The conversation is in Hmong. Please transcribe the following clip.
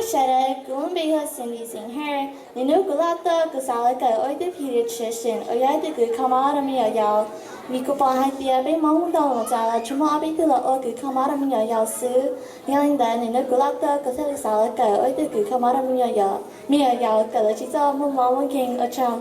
Sawv daws, kuv lub npe yog Cindy Xeem Her. Niaj hnub kuv loj tuaj kuv xav los kawm ua ib tug pediatrician uas yog ib tug kws kho mob rau me nyuam yaus, vim kuv pom hais tias peb Hmoob ntau txav los tsuas muaj ob peb tug los ua kws kho mob rau me nyuam yaus xwb. Yog li ntawd niaj hnub kuv loj tuaj kuv thiaj li xav los kawm ua ib tug kws kho mob rau me nyuam yaus, me nyuam yaus kom lawv tsis txhob muaj mob muaj nkeeg. Ua tsaug.